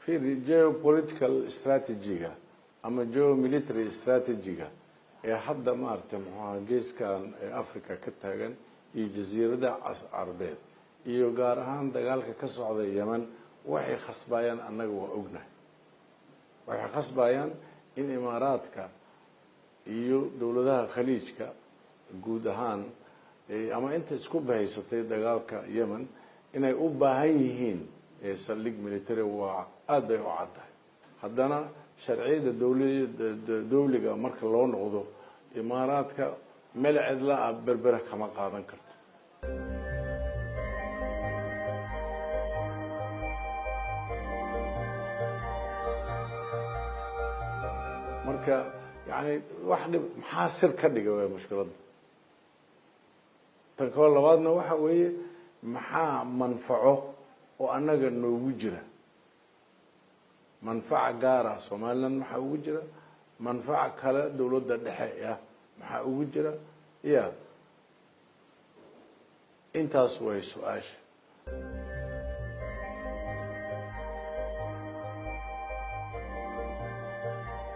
Fiiri, geopolitical strategy-ga ama geomilitary strategy-ga ee hadda, maaragtay, muxuaha, geeskan ee Africa ka taagan iyo Jasiirada Carbeed iyo gaar ahaan dagaalka ka socda Yemen, waxay khasbayaan annaga waa ognahay. Waxay khasbayaan in Imaaraadka iyo dowladaha Khaliijka guud ahaan ama inta isku bahaysatay dagaalka Yemen inay u baahan yihiin saldhig military. Waa aada bay u caddahay. Haddana sharciyada dowliga marka loo noqdo, Imaaraadka meel cidla ah Berbera kama qaadan karto. Marka yani wax dhib maxaa sir ka dhigay waa mushkiladda. Tan koo labaadna waxa weeye, maxaa manfaco oo annaga noogu jira? Manfaca gaara Somaliland maxaa ugu jira? Manfaca kale dowladda dhexe ah maxaa ugu jira? Ya, intaas way su-aasha.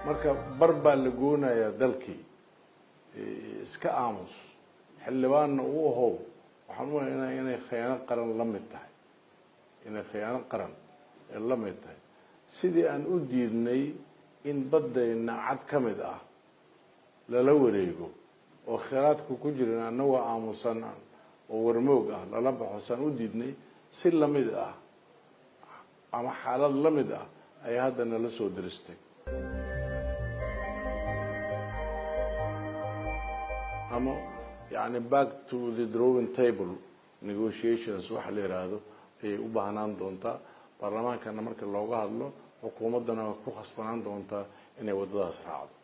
Marka bar baa la goonayaa dalkii, iska aamus, xildhibaanna u ahow. Waxaan u malaynaya inay khiyaano qaran la mid tahay, inay khiyaano qaran la mid tahay, sidii aan u diidnay in baddayna cad ka mid ah lala wareego oo khiraadku ku jirin, annagoo aamusan oo warmoog ah lala baxo saan u diidnay, si lamid ah ama xaalad la mid ah ayaa hadda nala soo diristay. Ama yani back to the drawing table negotiations waxa la yidhaahdo ayay u baahnaan doontaa. Baarlamaankana marka looga hadlo, xukuumaddana waa ku khasbanaan doontaa inay waddadaas raacdo.